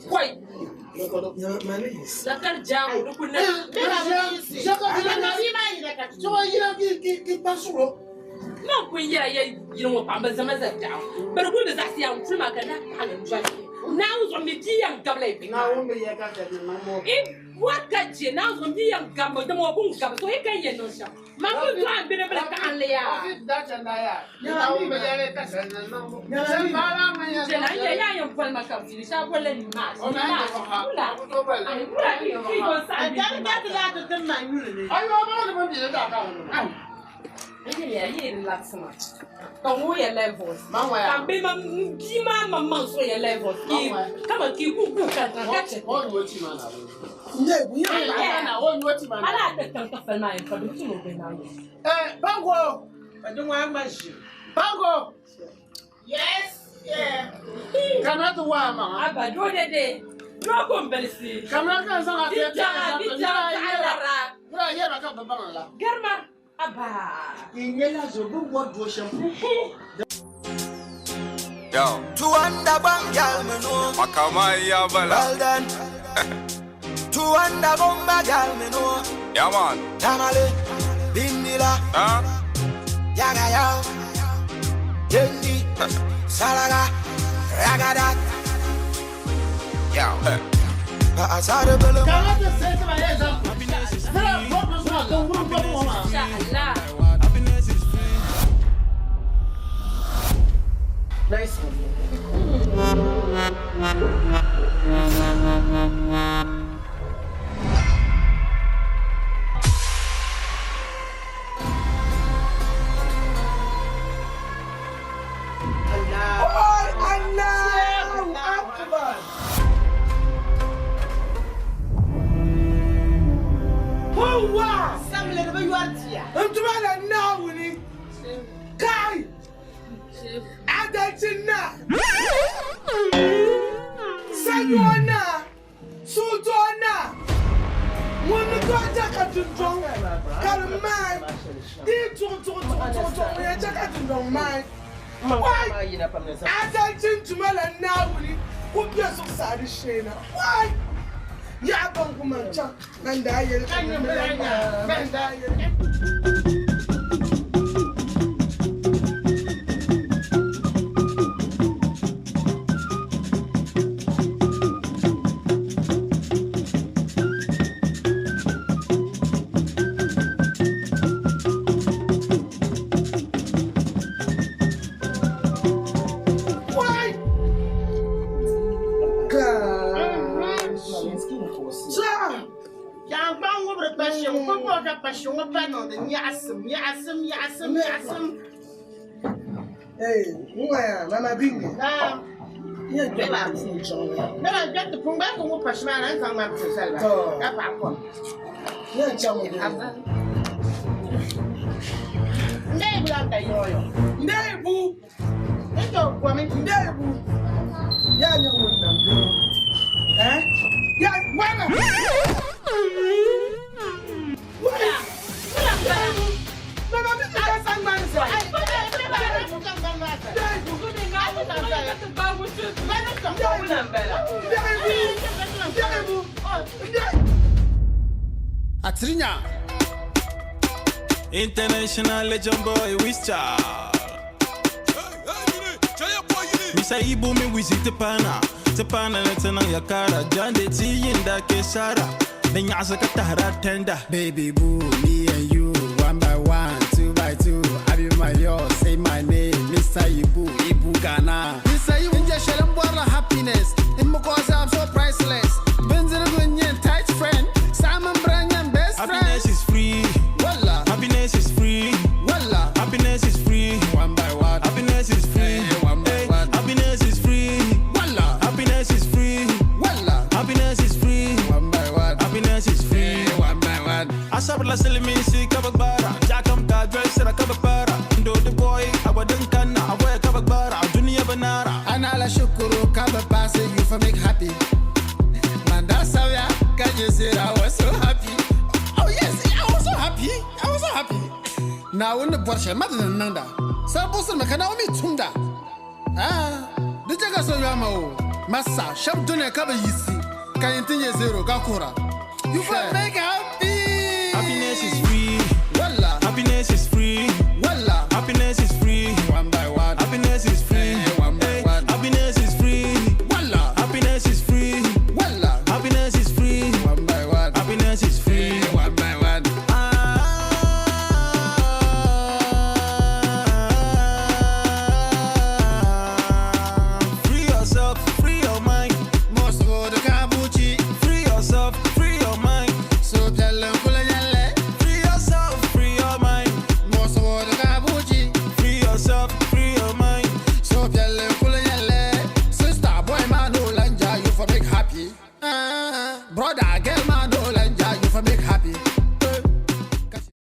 Koi. Zakari jaaŋo di ku na. Man pun yɛra ya yili ŋɔ paɣa bi zama za biɛɣu bari kuli bi zaɣisi ya n puli maa ka daa paɣa ni doli Naawuni zuɣu mi bia yɛn gabila yi bihi bɔri ka je Naawuni zuɣu bia yɛn gabimi dama o pun gabi so yi ka yɛn niŋ shɛm man pun dɔɣi n bidibili kaɣinli yaa Jɛna n yɛ yaa yɛn boli ma ka n fiili shɛli bolila ni maa ni maa wula ayi wula ki ki ko n saɣim bidibili maa. Ka ŋɔ ya levels ka n bɛ ma n bia maa maŋmaŋ so ya levels ki kama ki ku ku ka ka chɛ ala ti kaŋ ka fali maa yɛn pa di tum o bɛ naa Bango! Bango! Yes, yeah. Kamara ti waa ma. Aba doo de de doo ko n balisi. Kamara ka zaŋ a Di jaŋa di jaŋa zaɣa lara. Bura yɛra ka bi baŋ la. Garima aba. N nyɛla zo bi bɔri doo shɛm. Yo. Tuwanda bang gal me know. Makama ya bala. Well done. Tuwanda bomba gal me know. Yeah man. Tamale, Bindila, Huh? Yaga Yao, Yendi, Salaga, Ragada. Yo. Paasara bala. Kamara ti sai ti ma yɛ zaŋ. Bura bɔri doo shɛm ka wuri bɔri ŋɔ maa. Insha Allah. Nice one. Allahu Akbar. Huwa. Samli di bi yɔri tia. N tuma la Naawuni. Kai. Adalci na. Sanyo na. Suuto na. Ŋun ni tooi chɛ ka dundɔŋ ka di maai. Di yi tuɣi tuɣi tuɣi tuɣi tuɣi ŋun yɛn chɛ ka dundɔŋ maai. Wai! Adalci tuma la Naawuni ku be zuɣusaa di shee na. Wai! Yaɣa ban ku man chaŋ man daa yɛli ka man daa yɛli. Wai! Gosh. Cha! Jaŋgbaŋ ŋubiri pa shɛm, ku bɔri ka pa shɛm ŋɔ pa niŋdi nyaɣisim, nyaɣisim, nyaɣisim, nyaɣisim. Hey, ŋɔya, Mama Bingi. Naam. Nyɛ gbɛba pun chaŋ ya. Ne ba gbɛti pun gba ku ŋub pa shɛm maa na n zaŋ ŋmani ti zali ba To. ka paɣi kom. Nyɛ chaŋ o doo. N dee bu lan ka yɔɔyɔ. Ndee bu. N tooi komi. Ndee bu. Yaa nyɛ ŋun nam doo. Eh? Ya, wala! Wala! Mama Bingi ka saŋmani zali. Ndee bu. Ndee bu. Ndee bu. Ndee Atirinya. International legend boy, Wischa. Misa Ibu mi wizi tepana, tepana na tenang yakara, jande tiyinda kesara, nenyasa katahara tenda. Baby boo, me and you, one by one, two by two. I be my yours, say my name, Mr. Ibu, Ibu Ghana. Mr. Ibu, nje shelem borla happiness. In because I'm so priceless. Benzin gunyen tight friend, Simon Branyan best friend. Happiness is free. Walla. Happiness is free. Walla. Happiness is free. One by one. Happiness is free. Hey, one by Hey, one. Happiness is free. Walla. Happiness is free. Walla. Happiness is free. One by one. Happiness is free. Hey, one by one. Asabla silimi si kabagbara. Jakam ka dress ra kabagbara. Ndo the boy awadin kana awe kabagbara. Dunia banara. Ana la shukuru kaba pass you for make happy. Man, that's how ya can you say I was so happy. Oh yes, I was so happy. I was so happy. Now in the Porsche, mother than Nanda. Sabusa Makanaomi Tunda. Ah, did you go so yamo? Masa, shɛba dunia ka bi yiɣisi ka yɛn ti nyɛ zero ka kuhira. You for make happy.